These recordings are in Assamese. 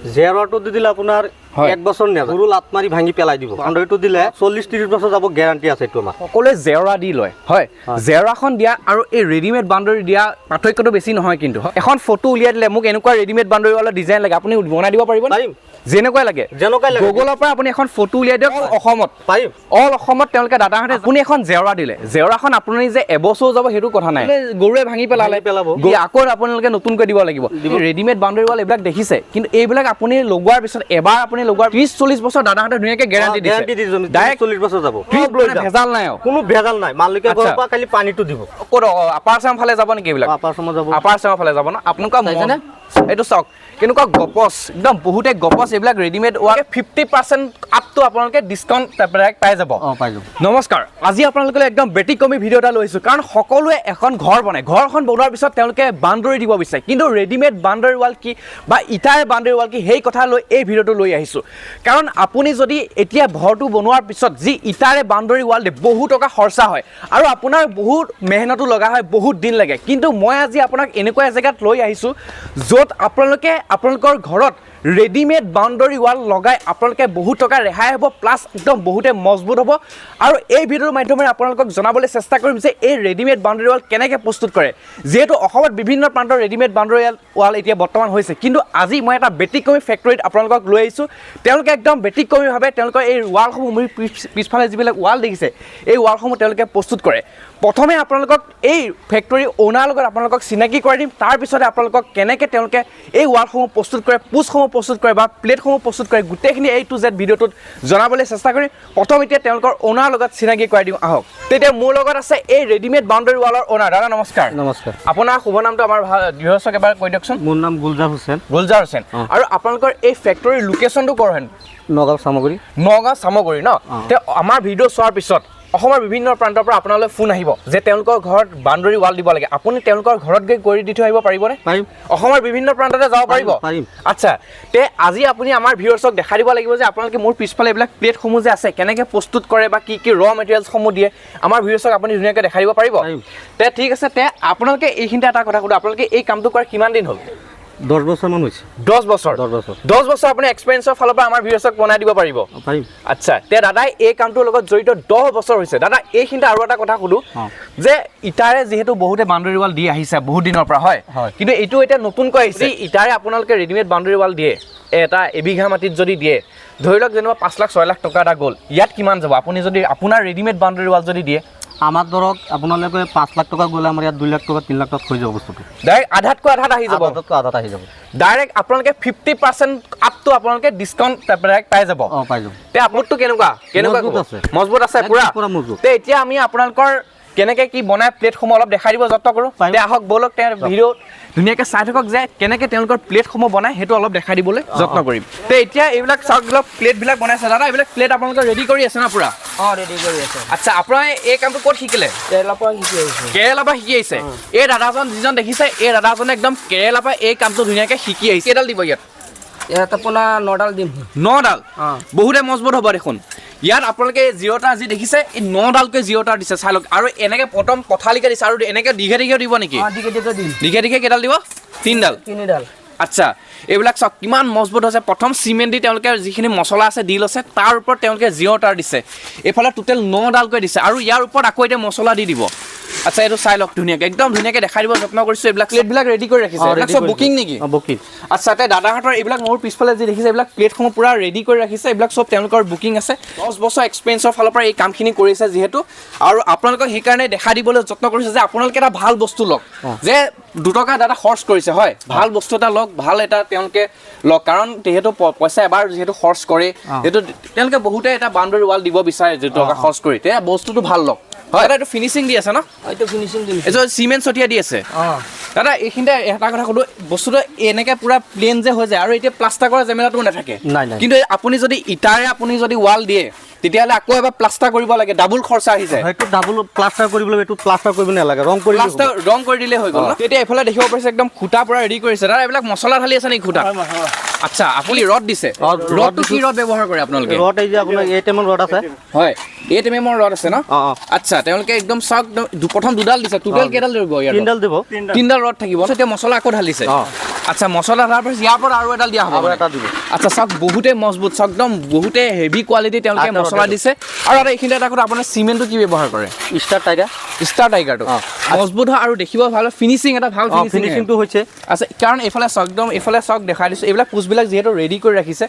জেৰটো দি দিলে আপোনাৰ হয়। এক বছৰ নেযায়, গৰু লাত মাৰি ভাঙি পেলাই দিব। বাউণ্ডাৰীটো দিলে 40-30 বছৰ যাব, গেৰাণ্টি আছে এইটো আমাৰ। সকলোৱে জেওৰা দি লয়, হয়। হয়। জেওৰাখন দিয়া আৰু এই ৰেডিমেড বাউণ্ডৰী দিয়া পাৰ্থক্যটো বেছি নহয়, কিন্তু এখন ফটো উলিয়াই দিলে মোক এনেকুৱা ৰেডিমেড বাউণ্ডৰী ৱালৰ ডিজাইন লাগে, আপুনি বনাই দিব পাৰিব? পাৰিম। যেনেকুৱাই লাগে? যেনেকুৱাই লাগে। গুগলৰ পৰা আপুনি এখন ফটো উলিয়াই দিয়ক, অসমত পাৰিম। অল অসমত তেওঁলোকে দাদাহঁতে। আপুনি এখন জেওৰা দিলে, জেওৰাখন আপুনি যে এবছৰো যাব সেইটো কথা নাই, গৰুৱে ভাঙি পেলালে, ভাঙি পেলাব। আকৌ আপোনালোকে নতুনকৈ দিব লাগিব। ৰেডিমেড বাউণ্ডৰী ৱাল এইবিলাক দেখিছে, কিন্তু এইবিলাক আপুনি লগোৱাৰ পিছত, এবাৰ আপুনি লগোৱাৰ 30-40 বছৰ দাদাহঁতে ধুনীয়াকৈ গেৰাণ্টি দিছে। গেৰাণ্টি দিছোঁ আমি। ডাইৰেক্ট 40 বছৰ যাব। লৈ যাম, ভেজাল নাই আৰু। কোনো ভেজাল নাই। মালিকে ঘৰৰ পৰা খালি পানীটো দিব। ক'ত, আপাৰ আছাম ফালে যাব নেকি এইবিলাক? আপাৰ আছামত যাব। আপাৰ আছামৰ ফালে যাব ন আপোনালোকৰ? চাইছেনে? এইটো চাওক কেনেকুৱা গপচ, একদম বহুতে গপচ। এইবিলাক ৰেডিমেড ৱাল 50% আপটো আপোনালোকে ডিছকাউণ্ট পাই যাব। অঁ, পাই যাব। নমস্কাৰ, আজি আপোনালোকলৈ একদম ব্যতিক্ৰমী ভিডিঅ' এটা লৈ আহিছোঁ, কাৰণ সকলোৱে এখন ঘৰ বনায়, ঘৰখন বনোৱাৰ পিছত তেওঁলোকে বাউণ্ডৰী দিব বিচাৰে, কিন্তু ৰেডিমেড বাউণ্ডৰী ৱাল কি বা ইটাৰে বাউণ্ডৰী ৱাল কি, সেই কথা লৈ এই ভিডিঅ'টো লৈ আহিছোঁ। কাৰণ আপুনি যদি এতিয়া ঘৰটো বনোৱাৰ পিছত যি ইটাৰে বাউণ্ডৰী ৱাল দিয়ে, বহু টকা খৰচা হয় আৰু আপোনাৰ বহুত মেহনতো লগা হয়, বহুত দিন লাগে। কিন্তু মই আজি আপোনাক এনেকুৱা এজেগাত লৈ আহিছোঁ য'ত আপোনালোকে আপোনালোকৰ ঘৰত ৰেডিমেড বাউণ্ডৰী ৱাল লগাই আপোনালোকে বহুত টকা ৰেহাই হ'ব, প্লাছ একদম বহুতে মজবুত হ'ব। আৰু এই ভিডিঅ'ৰ মাধ্যমেৰে আপোনালোকক জনাবলৈ চেষ্টা কৰিম যে এই ৰেডিমেড বাউণ্ডৰী ৱাল কেনেকৈ প্ৰস্তুত কৰে। যিহেতু অসমত বিভিন্ন প্ৰান্তৰ ৰেডিমেড বাউণ্ডৰী ৱাল এতিয়া বৰ্তমান হৈছে, কিন্তু আজি মই এটা ব্যতিক্ৰমী ফেক্টৰীত আপোনালোকক লৈ আহিছোঁ। তেওঁলোকে একদম ব্যতিক্ৰমীভাৱে তেওঁলোকৰ এই ৱালসমূহ, মোৰ পিছফালে যিবিলাক ৱাল দেখিছে, এই ৱালসমূহ তেওঁলোকে প্ৰস্তুত কৰে। প্ৰথমে আপোনালোকক এই ফেক্টৰী অ'নাৰ লগত আপোনালোকক চিনাকি কৰাই দিম, তাৰপিছতে আপোনালোকক কেনেকৈ তেওঁলোকে এই ৱালসমূহ প্ৰস্তুত কৰে, পোষ্টসমূহ প্ৰস্তুত কৰে বা প্লেটসমূহ প্ৰস্তুত কৰে, গোটেইখিনি এ টু জেড ভিডিঅ'টোত জনাবলৈ চেষ্টা কৰিম। প্ৰথম এতিয়া তেওঁলোকৰ অ'নাৰ লগত চিনাকি কৰাই দিওঁ আহক। তেতিয়া মোৰ লগত আছে এই ৰেডিমেড বাউণ্ডৰী ৱালৰ অ'নাৰ। দাদা, নমস্কাৰ। নমস্কাৰ। আপোনাৰ শুভ নামটো আমাৰ ভাল গৃহস্থক এবাৰ কৈ দিয়কচোন। মোৰ নাম গুলজাৰ হুছেইন। গুলজাৰ হুছেইন। অঁ। আৰু আপোনালোকৰ এই ফেক্টৰীৰ লোকেশ্যনটো ক'ৰ হেন? নগাঁও চামগুৰি। নগাঁও চামগুৰি ন? অঁ। তে আমাৰ ভিডিঅ' চোৱাৰ পিছত অসমৰ বিভিন্ন প্ৰান্তৰ পৰা আপোনালৈ ফোন আহিব যে তেওঁলোকৰ ঘৰত বাউণ্ডৰী ৱাল দিব লাগে। আপুনি তেওঁলোকৰ ঘৰত গৈ কৰি দি থৈ আহিব পাৰিবনে? পাৰিম। অসমৰ বিভিন্ন প্ৰান্ততে যাব পাৰিব? পাৰিম। আচ্ছা, তে আজি আপুনি আমাৰ ভিউৱাৰ্ছক দেখাই দিব লাগিব যে আপোনালোকে মোৰ পিছফালে এইবিলাক প্লেটসমূহ যে আছে, কেনেকৈ প্ৰস্তুত কৰে বা কি কি ৰ মেটেৰিয়েলছসমূহ দিয়ে, আমাৰ ভিউৱাৰ্ছক আপুনি ধুনীয়াকৈ দেখাই দিব পাৰিব? পাৰিম। তে ঠিক আছে। তে আপোনালোকে এইখিনিতে এটা কথা সোধোঁ, আপোনালোকে এই কামটো কৰাৰ কিমান দিন হ'ল? 10 বছৰমান হৈছে। 10 বছৰ? 10 বছৰ। 10 বছৰ আপুনি এক্সপিৰিয়েঞ্চৰ ফালৰ পৰা আমাৰ ভিউৱাৰ্ছক বনাই দিব পাৰিব? অঁ, পাৰিম। আচ্ছা, তে দাদাই এই কামটোৰ লগত জড়িত 10 বছৰ হৈছে। দাদা, এইখিনিতে আৰু এটা কথা সোধোঁ যে ইটাৰে যিহেতু বহুতে বাউণ্ডৰী ৱাল দি আহিছে বহুত দিনৰ পৰা, হয়? হয়। কিন্তু এইটো এতিয়া নতুনকৈ আহিছে। ইটাৰে আপোনালোকে ৰেডিমেড বাউণ্ডৰী ৱাল দিয়ে, এটা এবিঘা মাটিত যদি দিয়ে, ধৰি লওক যেনিবা 5 লাখ 6 লাখ টকা এটা গ'ল, ইয়াত কিমান যাব আপুনি যদি আপোনাৰ ৰেডিমেড বাউণ্ডৰী ৱাল যদি দিয়ে? আমাৰ ধৰক আপোনালোকে 5 লাখ টকা গ'লে আমাৰ ইয়াত 2 লাখ টকা, 3 লাখ টকাত হৈ যাব বস্তুটো। ডাইৰেক্ট আধাতকৈ আধাত আহি যাব? আধাতকৈ আধাত আহি যাব। ডাইৰেক্ট আপোনালোকে 50% আপটো আপোনালোকে ডিছকাউণ্ট ডাইৰেক্ট পাই যাব? অঁ, পাই যাব। তে আপোনাৰটো কেনেকুৱা কেনেকুৱা মজবুত ক'ব? আছে। মজবুত আছে। একদম পুৰা? পুৰা মজবুত। তে এতিয়া আমি আপোনালোকৰ কেনেকে কি বনাই প্লেটসমূহ অলপ দেখাই দিব যত্ন কৰোঁ। পাৰিম। তে আহক, ব'লক। তে ভিডিঅ' ধুনীয়াকৈ চাই থাকক যে কেনেকে তেওঁলোকৰ প্লেটসমূহ বনাই, সেইটো অলপ দেখাই দিবলৈ যত্ন কৰিম। তে এতিয়া এইবিলাক চাওক, এইবিলাক প্লেটবিলাক বনাইছে। দাদা, এইবিলাক প্লেট আপোনালোকে ৰেডি কৰি আছে ন পুৰা? অঁ, ৰেডি কৰি আছে। আচ্ছা, আপোনাৰ এই কামটো ক'ত শিকিলে? কেৰেলাৰ পৰা শিকি আহিছোঁ। কেৰেলাৰ পৰা শিকি আহিছে। এই দাদাজন যিজন দেখিছে, এই দাদাজনে একদম কেৰেলাৰ পৰা এই কামটো ধুনীয়াকৈ শিকি আহিছে। কেইডাল দিব ইয়াত? ইয়াত আপোনাৰ নডাল দিম। নডাল? অঁ। বহুতে মজবুত হ'ব দেখোন। ইয়াত আপোনালোকে জিৰতা যি দেখিছে, এই নডালকৈ জিৰতা দিছে, চাই লওক। আৰু এনেকৈ প্ৰথম পথালিকৈ দিছে আৰু এনেকৈ দীঘে দীঘে দিব নেকি? অঁ, দীঘে দীঘে দিম। দীঘে দীঘে কেইডাল দিব? তিনিডাল? তিনিডাল। আচ্ছা, এইবিলাক চাওক কিমান মজবুত হৈছে। প্ৰথম চিমেণ্ট দি তেওঁলোকে যিখিনি মছলা আছে দি লৈছে, তাৰ ওপৰত তেওঁলোকে জিঅ' তাৰ দিছে। এইফালে টোটেল নডালকৈ দিছে আৰু ইয়াৰ ওপৰত আকৌ এতিয়া মছলা দি দিব। আচ্ছা, এইটো চাই লওক ধুনীয়াকৈ, একদম ধুনীয়াকৈ দেখাই দিব যত্ন কৰিছোঁ। এইবিলাক প্লেটবিলাক ৰেডি কৰি ৰাখিছে, এইবিলাক চব বুকিং নেকি? অঁ, বুকিং। আচ্ছা, তে দাদাহঁতৰ এইবিলাক মোৰ পিছফালে যি দেখিছে, এইবিলাক প্লেটসমূহ পূৰা ৰেডি কৰি ৰাখিছে। এইবিলাক চব তেওঁলোকৰ বুকিং আছে। 10 বছৰ এক্সপিৰিয়েঞ্চৰ ফালৰ পৰা এই কামখিনি কৰিছে যিহেতু, আৰু আপোনালোকক সেইকাৰণে দেখাই দিবলৈ যত্ন কৰিছে যে আপোনালোকে এটা ভাল বস্তু লওক, যে 2 টকা দাদা খৰচ কৰিছে, হয়, ভাল বস্তু এটা লওক, ভাল এটা তেওঁলোকে লওক। কাৰণ যিহেতু পইচা এবাৰ যিহেতু খৰচ কৰে, যিহেতু তেওঁলোকে বহুতে এটা বাউণ্ডৰী ৱাল দিব বিচাৰে, 2 টকা খৰচ কৰি তেতিয়া বস্তুটো ভাল লওক, হয়। দাদা, এইটো ফিনিচিং দি আছে ন? এইটো ফিনিচিং দিম। এইটো চিমেণ্ট ছটিয়াই দি আছে? অঁ। দাদা, এইখিনিতে এটা কথা সোধো, বস্তুটো এনেকে পুৰা প্লেন যে হৈ যায় আৰু এতিয়া প্লাষ্টাৰ কৰা জেমেলাটোও নাথাকে? নাই, নাই। কিন্তু আপুনি যদি ইটাৰে আপুনি যদি ৱাল দিয়ে, তেতিয়াহ'লে আকৌ এবাৰ প্লাষ্টাৰ কৰিব লাগে, ডাবুল খৰচা আহি যায়। সেইটো ডাবুল প্লাষ্টাৰ কৰিবলৈ, এইটো প্লাষ্টাৰ কৰিব নালাগে, ৰং কৰি প্লাষ্টাৰ ৰং কৰি দিলে হৈ গ'ল ন? তেতিয়া এইফালে দেখিব পাৰিছে একদম খুঁটা পুৰা ৰেডি কৰিছে। দাদা, এইবিলাক মছলা ঢালি আছে নেকি খুঁটা? আচ্ছা, আপুনি ৰড দিছে? অ, ৰড ৰডটো কি দিছোঁ। ৰড ব্যৱহাৰ কৰে আপোনালোকে? ৰড এই যে আপোনাৰ 8 এম ৰড আছে। হয়, 8 এম এমৰ ৰড আছে ন? অঁ। আচ্ছা। তেওঁলোকে একদম চাওক, প্ৰথম দুডাল দিছে, টোটেল কেইডাল দিব ইয়াত? তিনিডাল দিব। তিনিডাল ৰড থাকিব। এতিয়া মছলা আকৌ ঢালিছে। আচ্ছা, মছলা ঢালাৰ পিছত ইয়াৰ পৰা আৰু এডাল দিয়া হ'ব আৰু মানে? এটা দিব। আচ্ছা, চাওক বহুতে মজবুত, চাওক একদম বহুতে হেভি কোৱালিটি তেওঁলোকে আৰু এটা মছলা দিব। দিছে। আৰু এটা এইখিনিতে এটা কথা, আপোনাৰ চিমেণ্টটো কি ব্যৱহাৰ কৰে? Star tiger. ষ্টাৰ টাইগাৰটো মজবুত হয় আৰু দেখিব ভাল, ফিনিচিং এটা ভাল ফিনিচিং ফিনিচিংটো হৈছে। আছে। কাৰণ এইফালে চাওক, একদম এইফালে চাওক, দেখাই দিছোঁ, এইবিলাক পোষ্টবিলাক যিহেতু ৰেডি কৰি ৰাখিছে,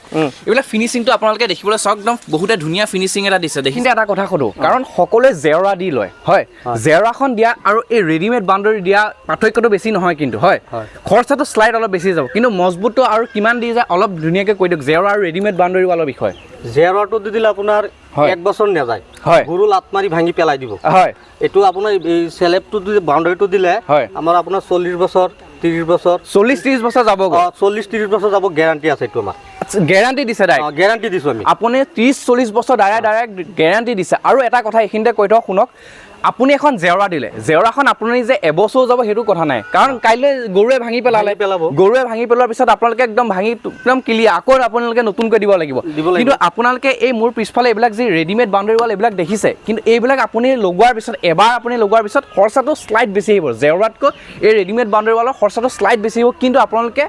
এইবিলাক ফিনিচিংটো আপোনালোকে দেখিবলৈ চাওক, একদম বহুতে ধুনীয়া ফিনিচিং এটা দিছে। দেখিছে, এটা কথা সোধোঁ, কাৰণ সকলোৱে জেওৰা দি লয়, হয়, জেওৰাখন দিয়া আৰু এই ৰেডিমেড বাউণ্ডেৰী দিয়া পাৰ্থক্যটো বেছি নহয় কিন্তু, হয়, হয়। খৰচাটো শ্লাইড অলপ বেছি যাব, কিন্তু মজবুতটো আৰু কিমান দি যায় অলপ ধুনীয়াকৈ কৈ দিয়ক জেওৰা আৰু ৰেডিমেড বাউণ্ডেৰী ৱালৰ বিষয়ে। জেওৰাটো দি দিলে আপোনাৰ এক বছৰ নাযায়, গৰু লাত মাৰি ভাঙি পেলাই দিব। এইটো আপোনাৰ এই চেলেপটো দি বাউণ্ডেৰীটো দিলে আমাৰ আপোনাৰ 40 বছৰ, 30 বছৰ, 40-30 বছৰ যাবগৈ। 40-30 বছৰ যাব, গেৰাণ্টি আছে এইটো আমাৰ। গেৰাণ্টি দিছে ডাইৰেক্ট? গেৰাণ্টি দিছোঁ আমি। আপুনি 30-40 বছৰ ডাইৰেক্ট গেৰাণ্টি দিছে। আৰু এটা কথা এইখিনিতে কৈ থওঁ, শুনক, আপুনি এখন জেওৰা দিলে, জেওৰাখন আপুনি যে এবছৰো যাব সেইটো কথা নাই, কাৰণ কাইলৈ গৰুৱে ভাঙি পেলালে, ভাঙি পেলাব। গৰুৱে ভাঙি পেলোৱাৰ পিছত আপোনালোকে একদম ভাঙি একদম ক্লিয়াৰ, আকৌ আপোনালোকে নতুনকৈ দিব লাগিব। দিব লাগিব। কিন্তু আপোনালোকে এই মোৰ পিছফালে এইবিলাক যি ৰেডিমেড বাউণ্ডেৰী ৱাল এইবিলাক দেখিছে, কিন্তু এইবিলাক আপুনি লগোৱাৰ পিছত, এবাৰ আপুনি লগোৱাৰ পিছত খৰচাটো শ্লাইড বেছি আহিব। জেওৰাতকৈ এই ৰেডিমেড বাউণ্ডেৰী ৱালৰ খৰচাটো শ্লাইড বেছি আহিব, কিন্তু আপোনালোকে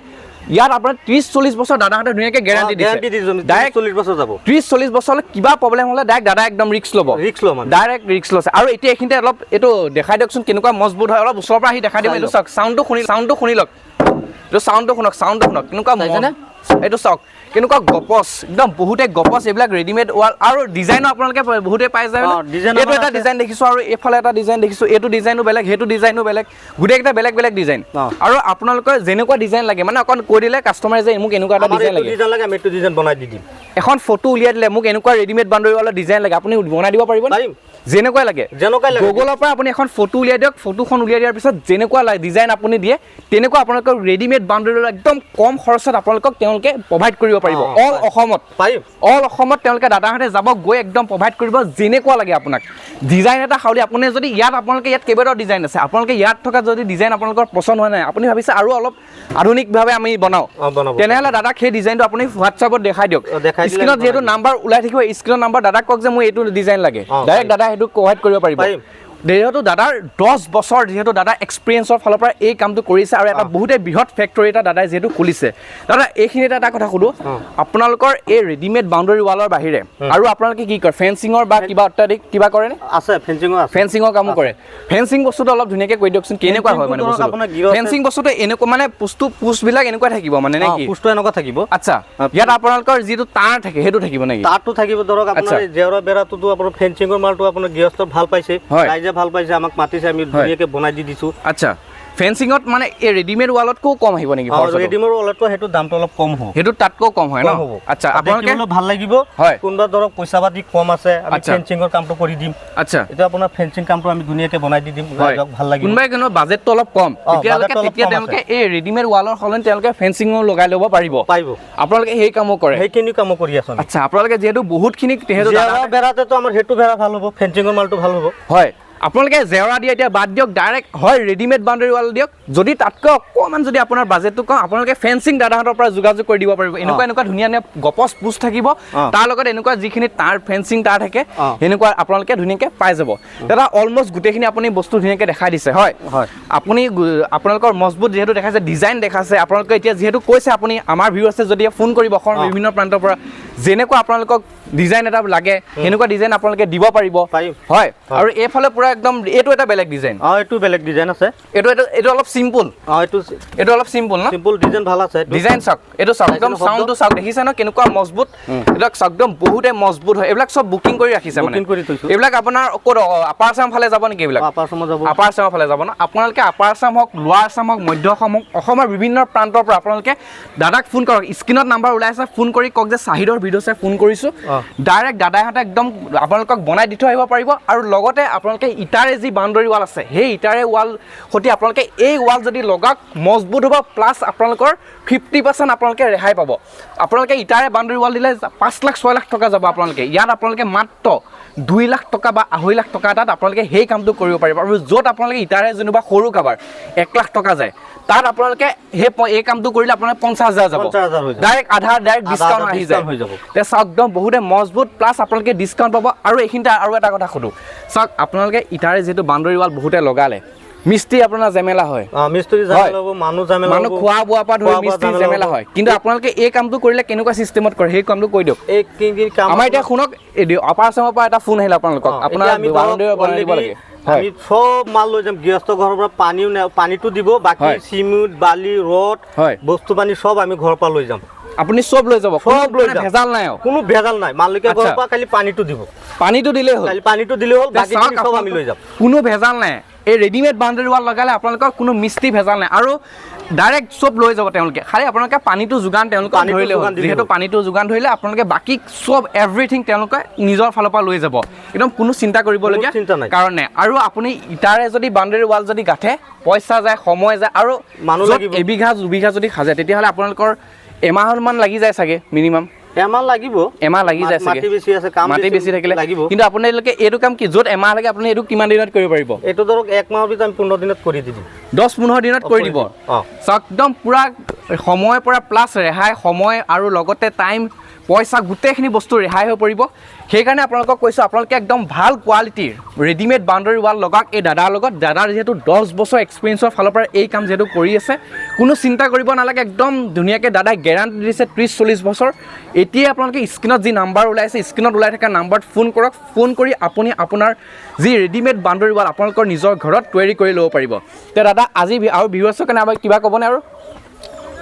ইয়াত আপোনাৰ 30-40 বছৰ দাদাহঁতে ধুনীয়াকৈ গেৰাণ্টি দিছে। গেৰাণ্টি দিছোঁ আমি, ডাইৰেক্ট 40 বছৰ যাব। 30-40 বছৰলৈ কিবা প্ৰব্লেম হ'লে ডাইৰেক্ট দাদা একদম ৰিস্ক ল'ব। ৰিস্ক ল'ম আমি। ডাইৰেক্ট ৰিস্ক লৈছে। আৰু এতিয়া এইখিনিতে অলপ এইটো দেখাই দিয়কচোন কেনেকুৱা মজবুত হয়, অলপ ওচৰৰ পৰা আহি দেখাই দিব। চাই এইটো লওক। চাওক, চাউণ্ডটো শুনি লওক, এইটো চাউণ্ডটো শুনক, চাউণ্ডটো শুনক কেনেকুৱা চাইছেনে? এইটো চাওক কেনেকুৱা গপচ, একদম বহুতে গপচ এইবিলাক ৰেডিমেড ৱাল। আৰু ডিজাইনো আপোনালোকে বহুতে পাই যায় ন? ডিজাইন এইটো আমাৰ এটা আছে। ডিজাইন দেখিছোঁ আৰু এইফালে এটা ডিজাইন দেখিছোঁ, এইটো ডিজাইনো বেলেগ, সেইটো ডিজাইনো বেলেগ, গোটেইকেইটা বেলেগ বেলেগ ডিজাইন। আৰু আপোনালোকৰ যেনেকুৱা ডিজাইন লাগে, মানে অকণ কৈ দিলে কাষ্টমাৰে যে মোক এনেকুৱা এটা আমাৰ ডিজাইন এইটো লাগে, ডিজাইন লাগে, আমি এইটো ডিজাইন বনাই দি দিম। এখন ফটো উলিয়াই দিলে মোক এনেকুৱা ৰেডিমেড বাউণ্ডেৰী ৱালৰ ডিজাইন লাগে, আপুনি বনাই দিব পাৰিব? পাৰিম। যেনেকুৱা লাগে। যেনেকুৱাই লাগে। গুগলৰ পৰা আপুনি এখন ফটো উলিয়াই দিয়ক, ফটোখন উলিয়াই দিয়াৰ পিছত যেনেকুৱা ডিজাইন আপুনি দিয়ে তেনেকুৱা আপোনালোকক ৰেডিমেড বাউণ্ডেৰী ৱাল একদম কম খৰচত আপোনালোকক তেওঁলোকে প্ৰভাইড কৰিব পাৰিব। অল অসমত। পাৰিম। অল অসমত তেওঁলোকে দাদাহঁতে যাব, গৈ একদম প্ৰভাইড কৰিব যেনেকুৱা লাগে আপোনাক ডিজাইন এটা খালি। আপুনি যদি ইয়াত, আপোনালোকে ইয়াত কেইবাটাও ডিজাইন আছে, আপোনালোকে ইয়াত থকা যদি ডিজাইন আপোনালোকৰ পচন্দ হোৱা নাই, আপুনি ভাবিছে আৰু অলপ আধুনিকভাৱে আমি বনাওঁ, বনাব। তেনেহ'লে দাদাক সেই ডিজাইনটো আপুনি হোৱাটছআপত দেখাই দিয়ক। দেখাই দিলে স্ক্ৰীণত আমি যিহেতু বনাই দিম। নাম্বাৰ ওলাই থাকিব, স্ক্ৰীণৰ নাম্বাৰ দাদাক কওক যে মোৰ এইটো ডিজাইন লাগে, ডাইৰেক্ট পাৰিম। দাদা সেইটো প্ৰভাইড কৰিব পাৰিব। পাৰিম। যিহেতু দাদাৰ 10 বছৰ, যিহেতু দাদা এক্সপিৰিয়েঞ্চৰ ফালৰ পৰা এই কামটো কৰিছে আৰু এটা বহুতেই বৃহৎ ফেক্টৰী এটা দাদাই যিহেতু খুলিছে। দাদা, এইখিনিতে এটা কথা সোধোঁ, আপোনালোকৰ এই ৰেডিমেড বাউণ্ডেৰী ৱালৰ বাহিৰে আৰু আপোনালোকে কি কৰে? ফেঞ্চিঙৰ বা কিবা অত্যাধিক কিবা কৰেনে? আছে, ফেঞ্চিঙো আছে। ফেঞ্চিঙৰ কামো কৰে। ফেঞ্চিং বস্তুটো অলপ ধুনীয়াকৈ কৈ দিয়কচোন কেনেকুৱা হয় মানে ফেঞ্চিংটো ধৰক বস্তুটো? আপোনাৰ গিৰছে- ফেঞ্চিং বস্তুটো এনেকুৱা মানে পোষ্টটো, পোষ্টবিলাক এনেকুৱা থাকিব মানে নে কি? পোষ্টটো এনেকুৱা থাকিব। আচ্ছা, ইয়াত আপোনালোকৰ যিটো তাঁৰ থাকে সেইটো থাকিব নেকি? তাঁৰটো থাকিব। ধৰক আপোনাৰ এই জেওৰা বেৰাটোতো আপোনাৰ ফেঞ্চিঙৰ মালটো আপোনাৰ গৃহস্থ ভাল পাইছে, ৰাইজে ভাল পাইছে, আমাক মাতিছে, আমি ধুনীয়াকৈ বনাই দি দিছোঁ। আচ্ছা, ফেঞ্চিঙত মানে এই ৰেডিমেড ৱালতকৈও কম আহিব নেকি খৰচাটো? ৰেডিমেড ৱালতকৈ সেইটো দামটো অলপ কম হ'ব। সেইটো তাতকৈও কম হয় ন? কম হ'ব। আচ্ছা, আৰু আপোনালোকে দেখিবলৈ ভাল লাগিব। কোনোবা ধৰক পইচা পাতি কম আছে, আমি ফেঞ্চিঙৰ কামটো কৰি দিম। এইটো আপোনাৰ ফেঞ্চিং কামটো আমি ধুনীয়াকৈ বনাই দি দিম, ৰাইজক ভাল লাগিব। কোনোবাই কোনোবা বাজেটটো অলপ কম, তেতিয়ালৈকে বাজেটটো অলপ তেতিয়া কম আছে। তেওঁলোকে এই ৰেডিমেড ৱালৰ সলনি তেওঁলোকে ফেঞ্চিঙো লগাই ল'ব পাৰিব। পাৰিব। আপোনালোকে সেই কামো কৰে? সেইখিনি কামো কৰি আছো আমি। আচ্ছা, আপোনালোকে যিহেতু বহুতখিনি যিহেতু জেওৰা দাদা- বেৰাতেতো আমাৰ সেইটো বেৰা ভাল হ'ব, ফেঞ্চিঙৰ মালটো ভাল হ'ব। হয়, আপোনালোকে জেওৰা দিয়ে এতিয়া বাদ দিয়ক, ডাইৰেক্ট হয় ৰেডিমেড বাউণ্ডেৰী ৱাল দিয়ক। যদি তাতকৈ অকণমান যদি আপোনাৰ বাজেটটো কম, আপোনালোকে ফেঞ্চিং দাদাহঁতৰ পৰা যোগাযোগ কৰি দিব পাৰিব। এনেকুৱা এনেকুৱা ধুনীয়া ধুনীয়া গপচ পোচ থাকিব, তাৰ লগত এনেকুৱা যিখিনি তাঁৰ ফেঞ্চিং তাঁৰ থাকে, সেনেকুৱা আপোনালোকে ধুনীয়াকৈ পাই যাব। দাদা, অলমষ্ট গোটেইখিনি আপুনি বস্তু ধুনীয়াকৈ দেখাই দিছে, হয়? হয়। আপুনি আপোনালোকৰ মজবুত যিহেতু দেখাইছে, ডিজাইন দেখাইছে, আপোনালোকে এতিয়া যিহেতু কৈছে আপুনি আমাৰ ভিউৱাৰ্ছে যদি ফোন কৰিব অসমৰ বিভিন্ন প্ৰান্তৰ পৰা, যেনেকুৱা আপোনালোকক ডিজাইন এটা লাগে সেনেকুৱা ডিজাইন আপোনালোকে দিব পাৰিব। পাৰিম। হয়। আৰু এইফালে পুৰা একদম এইটো এটা বেলেগ ডিজাইন। এইটো বেলেগ ডিজাইন আছে। এইটো অলপ চিম্পুল। এইটো এইটো অলপ চিম্পুল ন? চিম্পুল ডিজাইন ভাল আছে এইটো। ডিজাইন চাওক, এইটো চাওক, একদম চাইছে ন শব্দ? চাউণ্ডটো চাওক, দেখিছে ন কেনেকুৱা মজবুত? এইবিলাক চাওক, একদম বহুতে মজবুত হয়। এইবিলাক চব বুকিং কৰি ৰাখিছে মানে? বুকিং কৰি থৈছোঁ। এইবিলাক আপোনাৰ ক'ত আপাৰ আছাম ফালে যাব নেকি এইবিলাক? আপাৰ আছামত যাব। আপাৰ আছামৰ ফালে যাব ন? আপোনালোকে আপাৰ আছাম হওক, লোৱাৰ আছাম হওক, মধ্য অসম হওক, অসমৰ বিভিন্ন প্ৰান্তৰ পৰা আপোনালোকে দাদাক ফোন কৰক। স্ক্ৰীণত নাম্বাৰ ওলাই আছে, ফোন কৰি কওক যে চাহিদৰ ভিডিঅ' চাই ফোন কৰিছোঁ। ডাইৰেক্ট দাদাইহঁতে একদম আপোনালোকক বনাই দি থৈ আহিব পাৰিব। আৰু লগতে আপোনালোকে ইটাৰে যি বাউণ্ডেৰী ৱাল আছে, সেই ইটাৰে ৱাল সৈতে আপোনালোকে এই ৱাল যদি লগাওক মজবুত হ'ব, প্লাছ আপোনালোকৰ 50% আপোনালোকে ৰেহাই পাব। আপোনালোকে ইটাৰে বাউণ্ডেৰী ৱাল দিলে 5 লাখ 6 লাখ টকা যাব, আপোনালোকে ইয়াত আপোনালোকে মাত্ৰ 2 লাখ টকা বা 2.5 লাখ টকা এটাত আপোনালোকে সেই কামটো কৰিব পাৰিব। আৰু য'ত আপোনালোকে ইটাৰে যেনিবা সৰু কাবাৰ 1 লাখ টকা যায়, তাত আপোনালোকে সেই এই কামটো কৰিলে আপোনালোকে 50,000 যাব, 50,000 হৈ যাব। ডাইৰেক্ট আধা ডাইৰেক্ট আধা ডিছকাউণ্ট আধা আহি যায়। discount হৈ যাব। তে চাওক একদম বহুতে মজবুত, প্লাছ আপোনালোকে ডিছকাউণ্ট পাব। আৰু এইখিনিতে আৰু এটা কথা সোধোঁ, চাওক আপোনালোকে ইটাৰে যিহেতু বাউণ্ডেৰী ৱাল বহুতে লগালে, মিস্ত্ৰী আপোনাৰ জেমেলা হয়, মিস্ত্ৰী ঝামেলা হ'ব, মানুহ ঝামেলা মানুহ হ'ব, খোৱা বোৱাৰ পৰা ধৰি খোৱা বোৱা মিস্ত্ৰী ঝামেলা জেমেলা হ'ব। হয়। কিন্তু আপোনালোকে এই কামটো কৰিলে কেনেকুৱা চিষ্টেমত কৰে সেই কামটো কৈ দিয়ক। এই কি কি কাম আমাৰ এতিয়া শুনক, আপাৰ আছামৰ পৰা এটা ফোন আহিলে আপোনালোকক, আপোনাৰ এতিয়া আমি ধৰক বাউণ্ডেৰী বনাই দিব already লাগে। হয়। আমি চব মাল লৈ যাম গৃহস্থ ঘৰৰ পৰা, পানীও পানীটো দিব, বাকী হয়। চিমেণ্ট বালি ৰড হয়। বস্তু পানী চব আমি ঘৰৰ পৰা লৈ যাম। আপুনি চব লৈ যাব, চব লৈ কোনো যাম। ভেজাল নাই আৰু। কোনো ভেজাল নাই, মালিকে ঘৰৰ আচ্ছা। পৰা খালি পানীটো দিব, পানীটো দিলেই হ'ল, খালি পানীটো দিলেই হ'ল, তে বাকী চাওক চব আমি লৈ যাম। কোনো ভেজাল নাই। এই ৰেডিমেড বাউণ্ডেৰী ৱাল লগালে আপোনালোকৰ কোনো মিস্ত্ৰী ভেজাল নাই আৰু ডাইৰেক্ট চব লৈ যাব তেওঁলোকে, খালি আপোনালোকে পানীটো যোগান তেওঁলোকক পানীটো ধৰিলে হ'ল। যোগান দিলেই যিহেতু হ'ল। পানীটো যোগান ধৰিলে আপোনালোকে বাকী চব এভৰিথিং তেওঁলোকে নিজৰ ফালৰ পৰা লৈ যাব, একদম কোনো চিন্তা কৰিবলগীয়া কোনো চিন্তা নাই। কাৰণ নাই। আৰু আপুনি ইটাৰে যদি বাউণ্ডেৰী ৱাল যদি গাঁঠে, পইচা যায়, সময় যায়, আৰু মানুহ য'ত লাগিব। এবিঘা দুবিঘা যদি সাজে তেতিয়াহ'লে আপোনালোকৰ এমাহমান লাগি যায় চাগে, মিনিমাম এমাহ লাগিব, এমাহ লাগি যায় চাগে। মাটি বেছি আছে, কাম মাটি বেছি থাকিলে লাগিব। কিন্তু আপোনালোকে এইটো কাম কি য'ত এমাহ লাগে আপুনি এইটো কিমান দিনত কৰিব পাৰিব? এইটো ধৰক 1 মাহৰ ভিতৰত আমি 15 দিনত কৰি দি দিম। 10-15 দিনত কৰি দিব। চাওক একদম পূৰা সময়ৰ পৰা প্লাছ ৰেহাই, সময় আৰু লগতে টাইম, পইচা গোটেইখিনি বস্তু ৰেহাই হৈ পৰিব। সেইকাৰণে আপোনালোকক কৈছোঁ, আপোনালোকে একদম ভাল কোৱালিটিৰ ৰেডিমেড বাউণ্ডেৰী ৱাল লগাওক এই দাদাৰ লগত। দাদাৰ যিহেতু 10 বছৰ এক্সপিৰিয়েঞ্চৰ ফালৰ পৰা এই কাম যিহেতু কৰি আছে, কোনো চিন্তা কৰিব নালাগে, একদম ধুনীয়াকৈ দাদাই গেৰাণ্টি দিছে 30-40 বছৰ। এতিয়াই আপোনালোকে স্ক্ৰীণত যি নাম্বাৰ ওলাইছে, স্ক্ৰীণত ওলাই থকা নাম্বাৰত ফোন কৰক। ফোন কৰি আপুনি আপোনাৰ যি ৰেডিমেড বাউণ্ডেৰী ৱাল আপোনালোকৰ নিজৰ ঘৰত তৈয়াৰী কৰি ল'ব পাৰিব। তে দাদা আজি আৰু ভিউৱাৰ্ছৰ কাৰণে আৰু কিবা ক'বনে? আৰু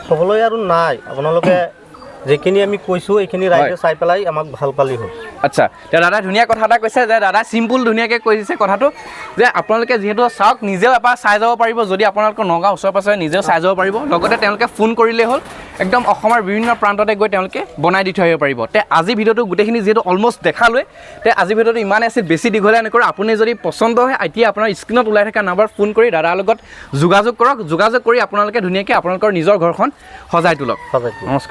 ক'বলৈ আৰু নাই, আপোনালোকে যিখিনি আমি কৈছোঁ এইখিনি ৰাইজে চাই পেলাই আমাক ভাল পালি হ'ল। আচ্ছা, তে দাদাই ধুনীয়া কথা এটা কৈছে যে দাদাই চিম্পুল ধুনীয়াকৈ কৈ দিছে কথাটো যে আপোনালোকে যিহেতু চাওক নিজেও এবাৰ চাই যাব পাৰিব, যদি আপোনালোকৰ নগাঁও ওচৰে পাঁজৰে নিজেও চাই যাব পাৰিব, লগতে তেওঁলোকে ফোন কৰিলেই হ'ল, একদম অসমৰ বিভিন্ন প্ৰান্ততে গৈ তেওঁলোকে বনাই দি থৈ আহিব পাৰিব। তে আজি ভিডিঅ'টো গোটেইখিনি যিহেতু অলমষ্ট দেখালোৱে, তে আজি ভিডিঅ'টো ইমানেই আছিল, বেছি দীঘলীয়া নকৰোঁ। আপুনি যদি পচন্দ হয় এতিয়া আপোনাৰ স্ক্ৰীণত ওলাই থকা নাম্বাৰত ফোন কৰি দাদাৰ লগত যোগাযোগ কৰক। যোগাযোগ কৰি আপোনালোকে ধুনীয়াকৈ আপোনালোকৰ নিজৰ ঘৰখন সজাই তোলক। সজাই তোলক। নমস্কাৰ।